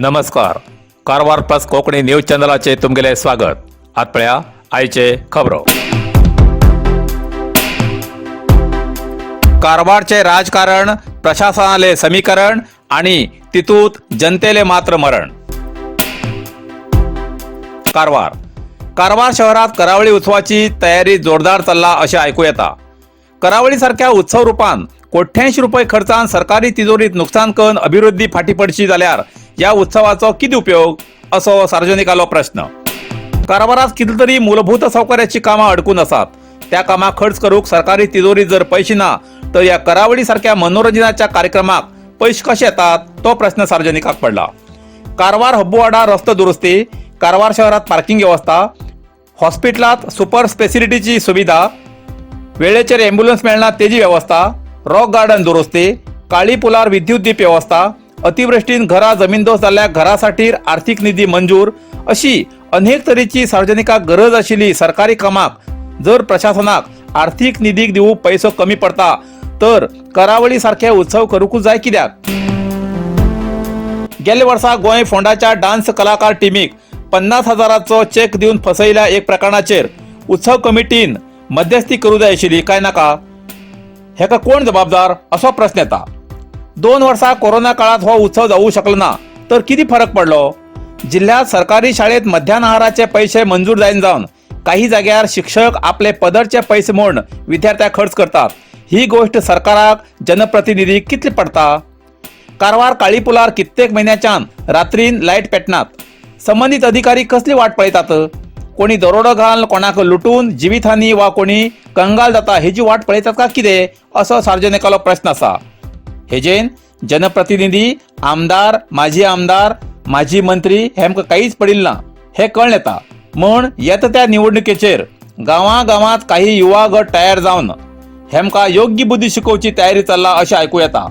नमस्कार, Karwar plus Konkani news चॅनलाचे तुमगेले स्वागत. आत पळया आयचे खबरो. कारवारचे राजकारण, प्रशासनाले समीकरण आणि तितूत जनतेले मात्र मरण. कारवार कारवार शहरात करावळी उत्सवाची तयारी जोरदार चल्ला अशें आयकू येता. करावळी सारख्या उत्सव रुपान कोट्यांशी रुपये खर्चान सरकारी तिजोरीत नुकसान करून अभिवृद्धी फाटी पडशी जाल्यार ह्या उत्सवाचो कितें उपयोग असो सार्वजनिकालो प्रश्न. कारवारात कितली तरी मूलभूत सौकर्याची कामां अडकून आसात. त्या कामाक खर्च करूंक सरकारी तिजोरीत जर पयशे ना तर ह्या करावळी सारख्या मनोरंजनाच्या कार्यक्रमाक पयशे कशे येतात तो प्रश्न सार्वजनिकाक पडला. कारवार हब्बुवाडा रस्तो दुरुस्ती, कारवार शहरात पार्किंग वेवस्था, हॉस्पिटलात सुपर स्पेसिलिटीची सुविधा, वेळेचेर ॲम्ब्युलन्स मेळना तेजी वेवस्था, रॉक गार्डन दुरुस्ती, काळी पुलार विद्युत दीप व्यवस्था, अतिवृष्टीन घरा जमीनदोस्त जाल्ल्या घरासाठी आर्थिक निधी मंजूर अशी अनेक तरेची सार्वजनिकाक गरज आशिल्ली सरकारी कामाक जर प्रशासनाक आर्थिक निधीक दिवूंक पैसो कमी पडता तर करावळी सारखे उत्सव करूंकूच जाय कित्याक? गेल्या वर्सा गोंय फोंडाच्या डान्स कलाकार टिमीक 50,000चो चेक दिवन फसयल्या एक प्रकरणाचेर उत्सव कमिटीन मध्यस्थी करूं जाय आशिल्ली काय नाका? हेका कोण जबाबदार असो प्रश्न येता. 2 वर्सां कोरोना काळात हो उत्सव जावूं शकलो ना तर कितें फरक पडलो? जिल्ह्यात सरकारी शाळेत मध्यान्ह आहाराचे पैसे मंजूर जायन जावन काही जाग्यार शिक्षक आपले पदरचे पैसे म्हूण विद्यार्थ्याक खर्च करतात, ही गोष्ट सरकाराक जनप्रतिनिधी कितली पडता? कारवार काळी पुलार कित्येक म्हयन्याच्यान रात्रीन लायट पेटनात. संबंदीत अधिकारी कसली वाट पळयतात? कोणी दरोडो घाल कोणाक लुटून जिवितहानी वा कोणी कंगाल जाता हेजी वाट पळयतात का कितें असो सार्वजनिकालो प्रश्न आसा. हेजेन जनप्रतिनिधी, आमदार, माजी आमदार, माजी मंत्री हे आमकां कांयच पडिल्ल ना हें कळ्ळें येता. म्हण येता त्या निवडणुकेचेर गांवां गांवांत काही युवा गट तयार जावन हेमकां योग्य बुद्धी शिकोवची तयारी चल्ला अशें आयकूं येता.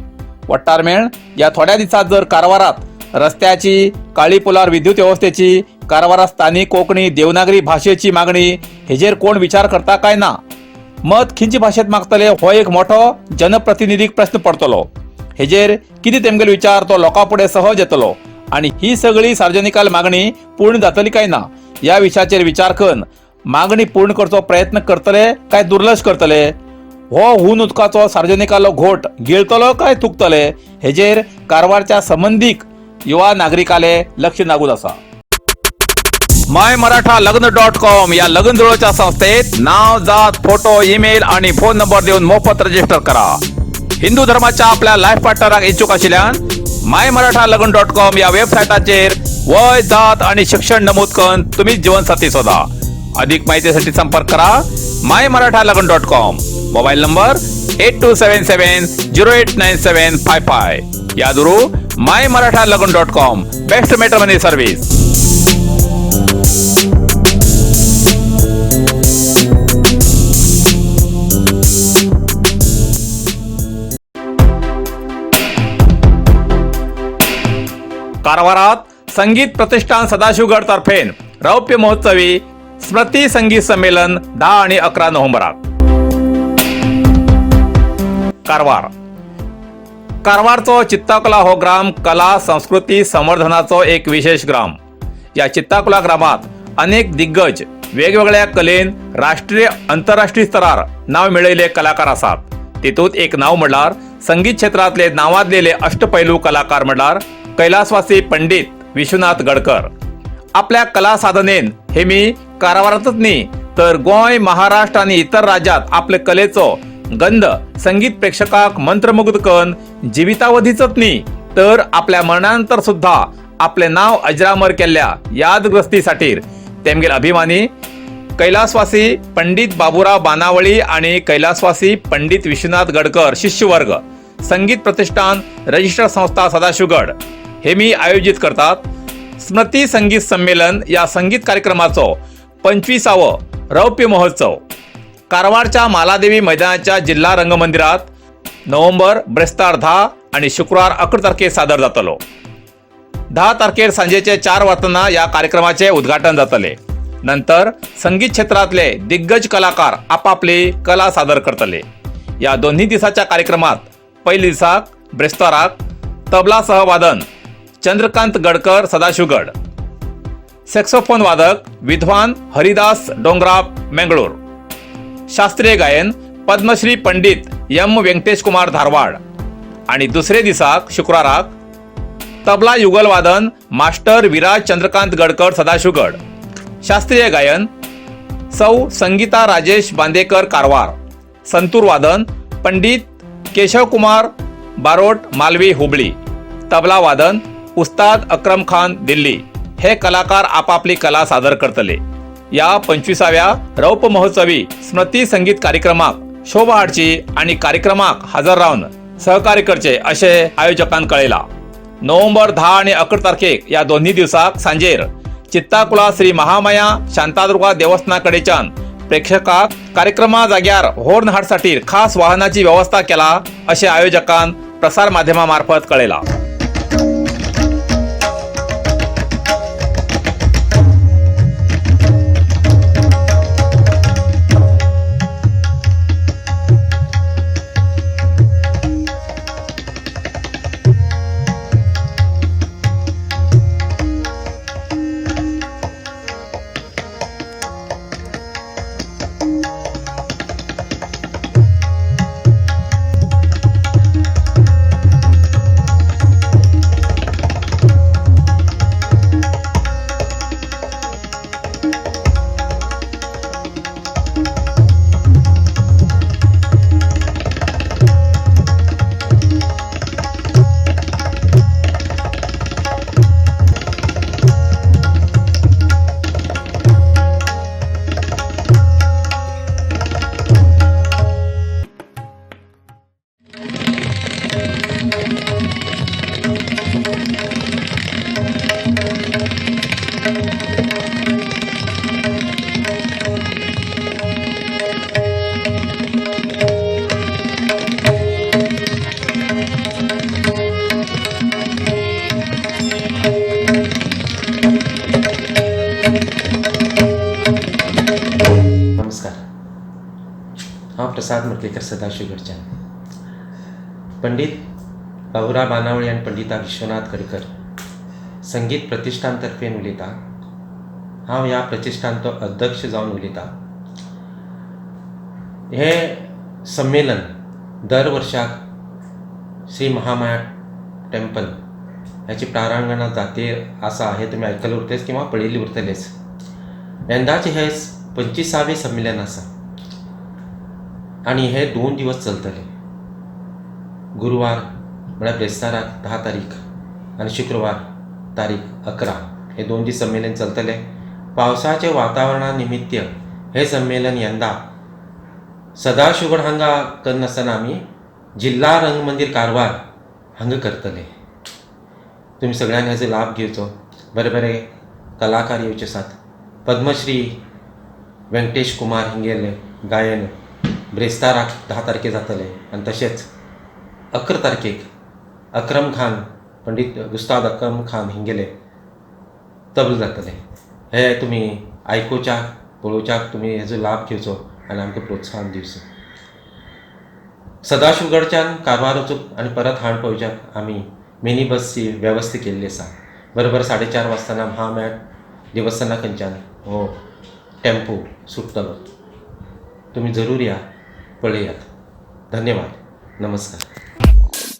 वट्टार मेळ ह्या थोड्या दिसांत जर कारवारात रस्त्याची, काळी पुलार विद्युत वेवस्थेची, कारवारात स्थानीक कोंकणी देवनागरी भाशेची मागणी हेजेर कोण विचार करता काय ना, मत खंयचे भाशेत मागतले हो एक मोठो जनप्रतिनिधीक प्रश्न पडतलो. हेजेर कितें तेमगेलो विचार तो लोकां फुडें सहज येतलो आनी ही सगळी सार्वजनिकाल मागणी पूर्ण जातली काय ना ह्या विशयाचेर विचार करून मागणी पूर्ण करचो प्रयत्न करतले काय दुर्लक्ष करतले, हो हून उदकाचो सार्वजनिकालो घोट गिळतलो काय थुकतले हेजेर कारवारच्या संबंदीक युवा नागरिकाले लक्ष लागून आसा. माय मराठा लग्न डॉट कॉम या लग्न जुळोच्या संस्थेत नाव, जात, फोटो, ईमेल आणि फोन नंबर देऊन मोफत रजिस्टर करा. हिंदू धर्माच्या आपल्या लाईफ पार्टनराक इच्छुक आशिल्ल्यान माय मराठा लग्न डॉट कॉम या वेबसायटाचेर वय, जात आणि शिक्षण नमूद करून तुम्ही जीवनसाथी शोधा. अधिक माहितीसाठी संपर्क करा माय मराठा लग्न dot com, mobile number 8277089755. या दुरू माय मराठा लग्न dot com, best matrimony service. कारवारात संगीत प्रतिष्ठान सदाशिवगड तर्फेन रौप्य महोत्सवी स्मृती संगीत संमेलन 10 आणि 11 नोव्हेंबरात. कारवार कारवारचो चित्ताकुला हो ग्राम कला संस्कृती संवर्धनाचो एक विशेष ग्राम. या चित्ताकुला ग्रामात अनेक दिग्गज वेगवेगळ्या कलेन राष्ट्रीय आंतरराष्ट्रीय स्तरार नाव मेळयल्ले कलाकार आसात. तितूंत एक नाव म्हणल्यार संगीत क्षेत्रांतले नांवाजलेले अष्टपैलू कलाकार म्हणल्यार कैलासवासी पंडित विश्वनाथ गडकर. आपल्या कला साधनेन हे मी कारवारातच न्ही तर गोंय, महाराष्ट्र आणि इतर राज्यात आपले कलेचो गंध संगीत प्रेक्षकाक मंत्रमुग्ध करून जिवितावधीच न्ही तर आपल्या मरणानंतर सुद्धा आपले नाव अजरामर केल्ल्या यादग्रस्तीसाठी तेमगेल अभिमानी कैलासवासी पंडित बाबुराव बानावळी आणि कैलासवासी पंडित विश्वनाथ गडकर शिष्यवर्ग, संगीत प्रतिष्ठान रजिस्टर संस्था सदाशिवगड हे मी आयोजित करतात स्मृती संगीत संमेलन. या संगीत कार्यक्रमाचो 25सावं रौप्य महोत्सव कारवारच्या मालादेवी मैदानाच्या जिल्हा रंगमंदिरात नोव्हेंबर ब्रेस्तार 10 आणि शुक्रवार 11 तारखेर सादर जातलो. 10 तारखेर सांजेचे 4 वाजताना या कार्यक्रमाचे उद्घाटन जातले. नंतर संगीत क्षेत्रातले दिग्गज कलाकार आपापली कला सादर करतले. या दोन्ही दिसाच्या कार्यक्रमात पहिल्या दिसाक ब्रेस्ताराक तबला सहवादन चंद्रकांत गडकर सदाशिवगड, सॅक्सोफोन वादक विद्वान हरिदास डोंगराप मेंगळूर, शास्त्रीय गायन पद्मश्री पंडित एम व्यंकटेश कुमार धारवाड आणि दुसरे दिसाक शुक्राराक तबला युगल वादन मास्टर विराज चंद्रकांत गडकर सदाशिवगड, शास्त्रीय गायन सौ संगीता राजेश बांदेकर कारवार, संतूर वादन पंडित केशवकुमार बारोट मालवी हुबळी, तबला वादन उस्ताद अक्रम खान दिल्ली हे कलाकार आपापली कला सादर करतले. या 25व्या रौप महोत्सवी स्मृती संगीत कार्यक्रमाक शोभा हाडची आणि कार्यक्रमाक हजर रावन सहकार्य करचे असे आयोजकान कळयला. नोव्हेंबर 10 आणि 11 तारखेक या दोन्ही दिवसाक सांजेर चित्ताकुला श्री महामाया शांतादुर्गा देवस्थानाकडेच्यान प्रेक्षकाक कार्यक्रमा जाग्यार होर्न हाडसाठी खास वाहनाची व्यवस्था केला असे आयोजकान प्रसार माध्यमामार्फत कळयला. नमस्कार. हांव प्रसाद मुर्लेकर सदाशिवगडच्यान. पंडीत बाबुराव बानावळे आनी पंडिता विश्वनाथ गडकर संगीत प्रतिश्ठान तर्फेन उलयतां. हांव ह्या प्रतिश्ठानचो अध्यक्ष जावन उलयतां. हें संमेलन दर वर्साक श्री महामाया टेम्पल ह्याची प्रारांगणा जाते आसा हें तुमी आयकलें उरतलेंच किंवा पळयल्लें उरतलेंच. यंदाचें हें 25वें संमेलन आसा आनी हे 2 दिवस चलतले. गुरवार म्हळ्यार ब्रेस्ताराक 10 तारीख आनी शुक्रवार तारीख 11 हे 2 दीस संमेलन चलतले. पावसाचे वातावरणा निमित्य हे संमेलन यंदा सदाशिवगड हांगा करनासतना आमी जिल्हा रंगमंदीर कारवार हांगा करतले. तुमी सगळ्यांनी हाजो लाभ घेवचो. बरे बरे कलाकार येवचे आसात. पद्मश्री व्यंकटेश कुमार हिंगेले गायन ब्रेस्ताराक 10 तारखेर जातलें आनी तशेंच 11 तारखेक अक्रम खान पंडीत उस्ताद अक्रम खान हिंगेले तबला जातलें. हे तुमी आयकुच्याक पळोवच्याक तुमी हेजो लाभ घेवचो आनी आमकां प्रोत्साहन दिवचो. सदाशिवगडच्यान कारवार वचूंक आनी परत हाड पळोवच्याक आमी मिनी बसची वेवस्था केल्ली आसा. बरोबर 4:30 वाजताना महामाया देवस्थाना खंयच्यान हो टेम्पो सुट्टलो. तुमी जरूर या, पळयात. धन्यवाद. नमस्कार.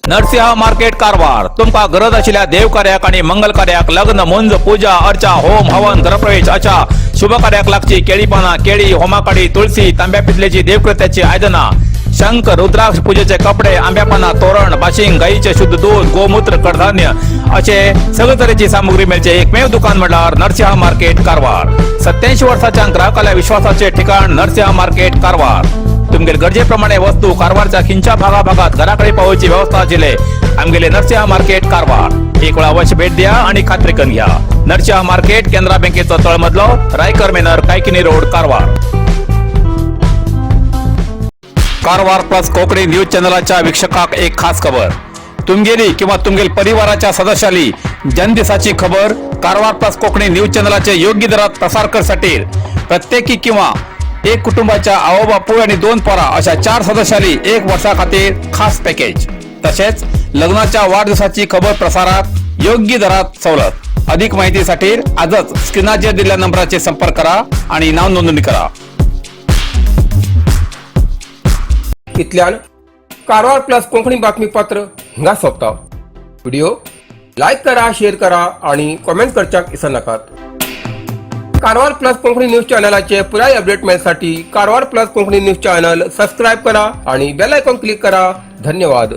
नरसिंह मार्केट कारवार तुमका गरज आशिल्ल्या देव कार्याक आणि मंगल कार्याक, लग्न, मुंज, पूजा अर्चा, होम हवन, गृहप्रवेश अशा शुभ कार्याक लागची केळी पानां, केळी, होमाकाडी, तुळसी, तांब्या पितलेची देवकृत्याची आयदनां, शंख, रुद्राक्ष, पूजेचे कपडे, आंब्या पानां, तोरण, बाशिंग, गाईचे शुद्ध दूध, गोमूत्र, कडधान्य असे सगळे तरेची सामुग्री मेळचे एकमेव दुकान म्हळ्यार नरसिंह मार्केट कारवार. 87 वर्साच्या ग्राहकाल्या विश्वासाचे ठिकाण नरसिंह मार्केट कारवार. तुमगेले गरजेप्रमाणे वस्तू कारवारच्या खिंच्या भागाभागात घराकडे पावोवची व्यवस्था आशिल्ले आमगेले नरसिंह मार्केट कारवार. एक वेळा अवश्य भेट द्या आणि खात्री करून घ्या. नरसिंह मार्केट, केनरा बँकेचो तळमजलो, Raikar manor, Kaikini road, Karwar. Karwar plus Konkani news चॅनलाच्या वीक्षकाक एक खास खबर. तुमगेली किंवा तुमगेल परिवाराच्या सदस्याली जन्मदिसाची खबर कारवार प्लस कोकणी न्यूज चॅनलाचे योग्य दरात प्रसार करसाठी प्रत्येकी किंवा एक कुटुंबाच्या आवो बापूय आणि 2 पोरा अशा 4 सदस्याली 1 वर्षा खातीर खास पॅकेज. तसेच लग्नाच्या वाढदिवसाची खबर प्रसारात योग्य दरात सवलत. अधिक माहितीसाठी आजच स्क्रीनाच्या दिलेल्या नंबराचे संपर्क करा आणि नाव नोंदणी करा. इतल्यान कारवार प्लस कोंकणी बातमीपत्र हिंगा सोंपता. व्हिडिओ लायक करा, शेअर करा आणि कॉमेंट करच्याक विसरनाकात. कारवार प्लस कोंकणी न्यूज चॅनलाचे पुराय update मेळसाठी Karwar plus Konkani news channel subscribe करा आणि बेल आयकॉन क्लिक करा. धन्यवाद.